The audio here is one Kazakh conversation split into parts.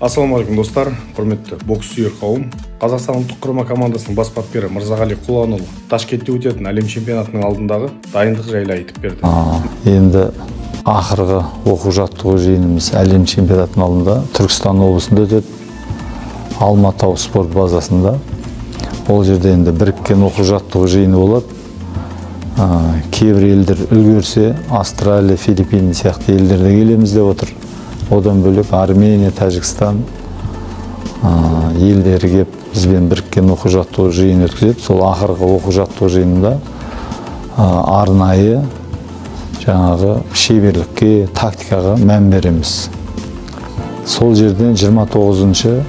Ассалаумағалейкум, достар, құрметті бокс сүйер қауым. Қазақстан ұлттық құрама командасының бас бапкері Мырзағали Құланұлы Ташкентте өтетін әлем чемпионатының алдындағы дайындық жайлы айтып берді. Енді ақырғы оқу жаттығу жиынымыз әлем чемпионатының алдында Түркістан облысында өтеді. Алматау спорт базасында. Ол жерде енді біріккен оқу жаттығу жиыны болады. Кейбір елдер үлгерсе, Австралия, Филиппин сияқты елдерде келеміз деп отыр. Одан бөлек Армения, Тәжікстан елдері кеп бізбен біріккен оқу жаттығу жиын өткізеді. Сол ақырғы оқу жаттығу жиынында арнайы жаңағы шеберлікке, тактикаға мән береміз. Сол жерден 29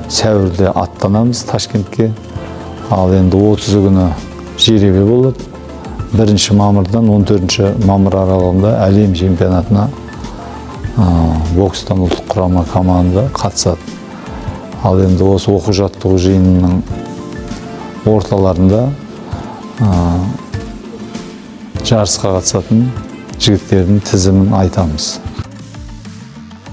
сәуірде аттанамыз Ташкентке. Ал енді 30 күні жеребе болады. 1 мамырдан 14 мамыр аралығында әлем чемпионатына бокстан ұлттық құрама команда қатысады. Ал енді осы оқу жаттығу жиынының орталарында жарысқа қатысатын жігіттердің тізімін айтамыз.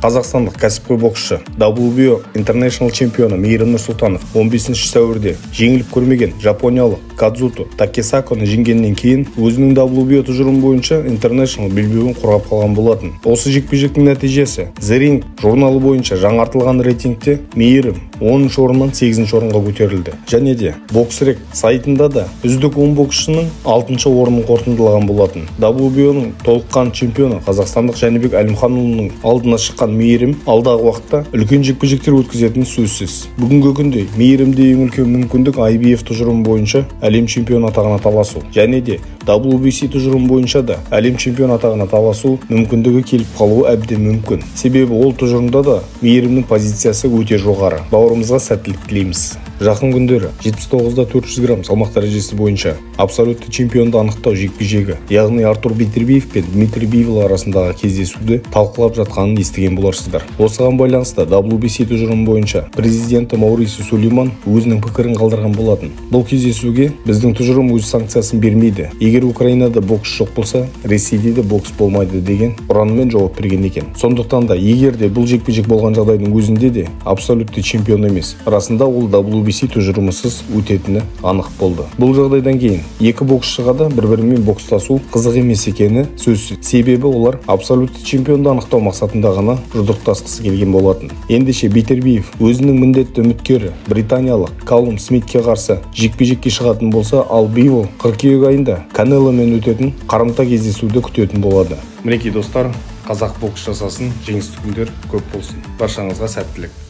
Қазақстандық кәсіпқой боксшы, WBO International чемпионы Мейірім Нұрсұлтанов 15 сәуірде жеңіліп көрмеген жапониялық Кадзуто Такесаконы жеңгеннен кейін өзінің WBO тұжырымы бойынша International белбеуін қорғап қалған болатын. Осы жекпе-жектің нәтижесі The Ring журналы бойынша жаңартылған рейтингте Мейірім 10 орыннан 8 орынға көтерілді. Және де BoxRec сайтында да үздік 10 боксшының 6 орнын қорытындылаған болатын. WBO-ның толыққан чемпионы қазақстандық Жәнібек Әлімханұлының алдына шыққан Мейірім алдағы уақытта үлкен жекпе-жектер өткізетіні сөзсіз. Бүгінгі күнде Мейірімде ең үлкен мүмкіндік IBF тұжырымы бойынша әлем чемпионы атағына таласу. Және де WBC тұжырымы бойынша да әлем чемпионы атағына таласу мүмкіндігі келіп қалуы әбден мүмкін. Себебі ол тұжырымда да Мейірімнің позициясы өте жоғары. Бауырымызға сәттілік тілейміз. Жақын күндері 79-да 400 грамм салмақ дәрежесі бойынша абсолютті чемпионды анықтау жекпе-жегі, яғни Артур Бетербиев пен Дмитрий Бивол арасындағы кездесуді талқылап жатқанын естіген боларсыздар. Осыған байланысты WBC тұжырымы бойынша президенті Маурисио Сулейман өзінің пікірін қалдырған болатын. Бұл кездесуге біздің тұжырым өз санкциясын бермейді. Егер Украинада бокс жоқ болса, Ресейде де бокс болмайды деген ұранымен жауап берген екен. Сондықтан да егер де бұл жекпе-жек болған жағдайдың өзінде де абсолютті чемпион емес, расында ол WBC тұжырымысыз өтетіні анық болды. Бұл жағдайдан кейін екі боксшыға да бір-бірімен бокстасу қызық емес екені сөзсіз. Себебі олар абсолютті чемпионды анықтау мақсатында ғана жұдырықтасқысы келген болатын. Ендеше Бетербиев өзінің міндетті үміткері британиялық Калум Смитке қарсы жекпе-жекке шығатын болса, ал Бивол қыркүйек айында Канеломен өтетін қарымта кездесуді күтетін болады. Мінекей, достар, қазақ бокс жасасын, жеңісті күндер көп болсын. Баршаңызға сәттілік.